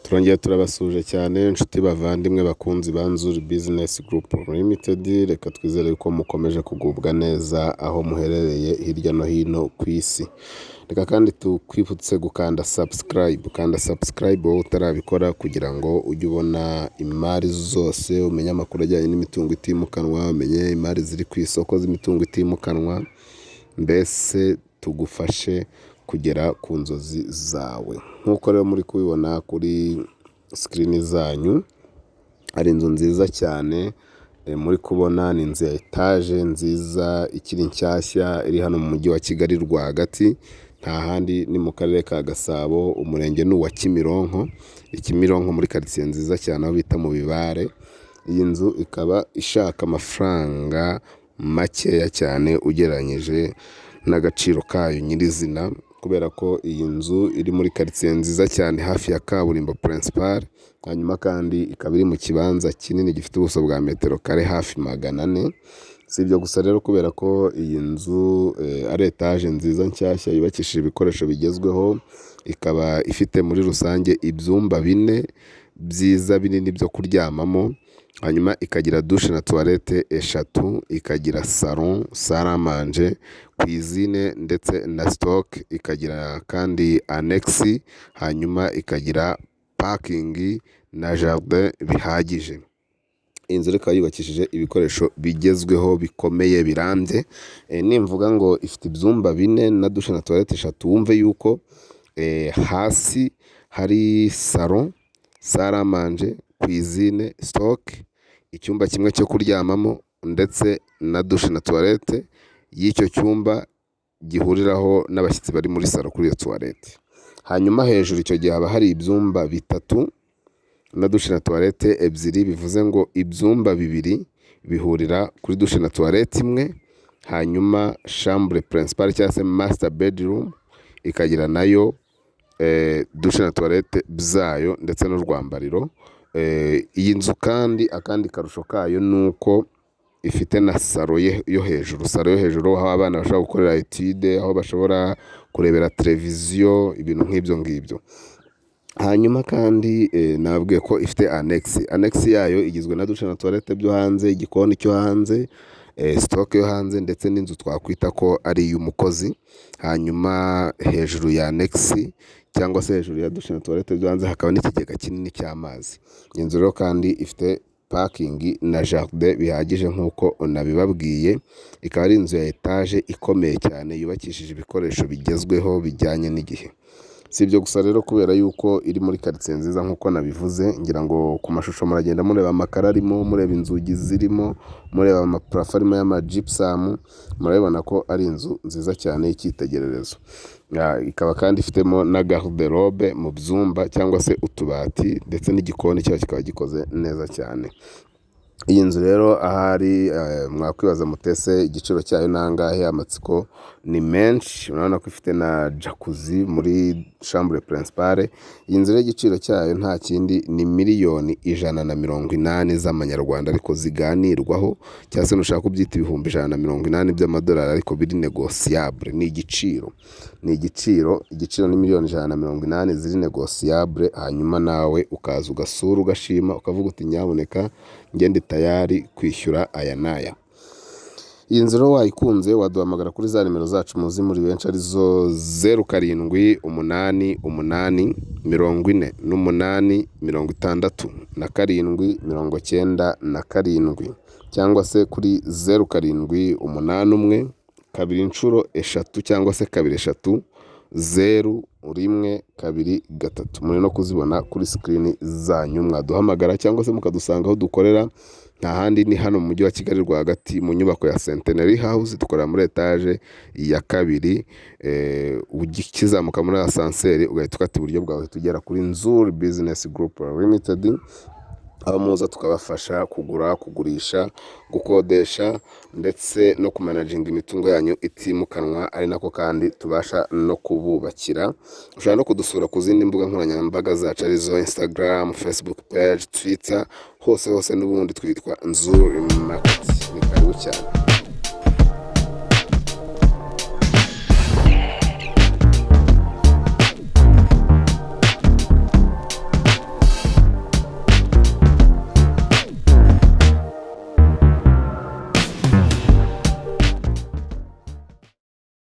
Turongeye turabasuhuje cyane inshuti bavandimwe bakunzi ba Nzuri Business Group Limited, reka twizere ko mukomeje kugubwa neza aho muherereye hirya no hino ku isi. Reka kandi tukwibutse gukanda subscribe, kanda subscribe wowe utarabikora kugira ngo ujye ubona imari zose, umenye amakuru ajyanye n'imitungo itimukanwa, umenye imari ziri ku isoko z'imitungo itimukanwa, mbese tugufashe kugera ku nzozi zawe. Nk'uko rero muri kubibona kuri screen zanyu, hari inzu nziza cyane muri kubona, ni inzu ya etaje nziza ikiri nshyashya iri hano mu mujyi wa Kigali rwagati, nta handi ni mu karere ka Gasabo, umurenge ni uwa Kimironko, i Kimironko muri karitsiye nziza cyane aho bita mu Bibare. Iyi nzu ikaba ishaka amafaranga makeya cyane ugereranyije n'agaciro kayo nyirizina, kubera ko iyi nzu iri muri karitsiye nziza cyane hafi ya kaburimbo principal, hanyuma kandi ikaba iri mu kibanza kinini gifite ubuso bwa metero kare hafi 400. Si ibyo gusa rero kubera ko iyi nzu ari etaje nziza nshyashya yubakishije ibikoresho bigezweho, ikaba ifite muri rusange ibyumba bine byiza binini byo kuryamamo, hanyuma ikagira douche na toilette eshatu, ikagira salon, salle à manger, cuisine ndetse na stock, ikagira kandi annexe, hanyuma ikagira parking na jardin bihagije. Iyi nzu ikaba yubakishije ibikoresho bigezweho bikomeye birambye. Nimvuga ngo ifite ibyumba bine na douche na toilette eshatu, wumve yuko hasi hari salon, salle à manger, cuisine, stock, icyumba kimwe cyo kuryamamo ndetse na douche na toilette y'icyo cyumba gihuriraho n'abashyitsi bari muri salon kuri iyo toilette. Hanyuma hejuru icyo gihe haba hari ibyumba bitatu na douche na toilette ebyiri, bivuze ngo ibyumba bibiri bihurira kuri douche na toilette imwe, hanyuma chambre principale cyangwa se master bedroom ikagira nayo douche na toilette byayo ndetse n'urwambariro. Iyi nzu kandi akandi karusho kayo ni uko ifite na salon yo hejuru, salon yo hejuru aho abana bashobora gukorera étude, aho bashobora kurebera televiziyo, ibintu nk'ibyo ngibyo. Hanyuma kandi nababwiye ko ifite annexe, annexe yayo igizwe na douche na toilette byo hanze, igikoni cyo hanze, stock yo hanze ndetse n'inzu twakwita ko ari iy'umukozi. Hanyuma hejuru ya annexe cyangwa se hejuru ya douche na toilette byo hanze hakaba n'ikigega kinini cy'amazi. Iyi nzu rero kandi ifite parking na jardin bihagije nk'uko nabibabwiye, ikaba ari inzu ya etaje ikomeye cyane yubakishije ibikoresho bigezweho bijyanye n'igihe. Si ibyo gusa rero kubera yuko iri muri karitsiye nziza nk'uko nabivuze, ngira ngo ku mashusho muragenda mureba amakaro arimo, mureba inzugi zirimo, mureba ama plafond arimo y'ama gypsum, murabibona ko ari inzu nziza cyane y'icyitegererezo. Ikaba kandi ifitemo na garde-robe mu byumba cyangwa se utubati ndetse n'igikoni cyayo kikaba gikoze neza cyane. Iyi nzu rero ahari mwakwibaza muti ese igiciro cyayo ni angahe? Amatsiko ni menshi, urabona ko ifite na jacuzzi muri chambre principale. Iyi nzu rero igiciro cyayo nta kindi ni miliyoni 180 z'amanyarwanda ariko ziganirwaho, cyangwa se nushaka kubyita 180,000 by'amadolari ariko biri négociable. Ni igiciro, ni igiciro, igiciro ni miliyoni 180 ziri négociable, hanyuma nawe ukaza ugasura ugashima ukavuga uti nyabuneka njye ndi tayari kwishyura aya n'aya. Iyi nzu rero wayikunze waduhamagara kuri za nimero zacu muzi muri benshi, arizo 0788 48 67 97, cyangwa se kuri 0781 2 3 cyangwa se 2 3 0 1 2 3. Muri no kuzibona kuri screen zanyu, mwaduhamagara cyangwa se mukadusanga aho dukorera. Nta handi ni hano mu mujyi wa Kigali rwagati mu nyubako ya Centenary House, dukorera muri etaje ya kabiri. Ukizamuka muri ascenseur ugahita ukata iburyo bwawe uhita ugera kuri Nzuri Business Group Limited, aho muza tukabafasha kugura, kugurisha, gukodesha ndetse no kumanaginga imitungo yanyu itimukanwa, ari nako kandi tubasha no kububakira. Ushobora no kudusura ku zindi mbuga nkoranyambaga zacu arizo Instagram, Facebook page, Twitter, hose hose n'ubundi twitwa Nzuri Market. Ni karibu cyane.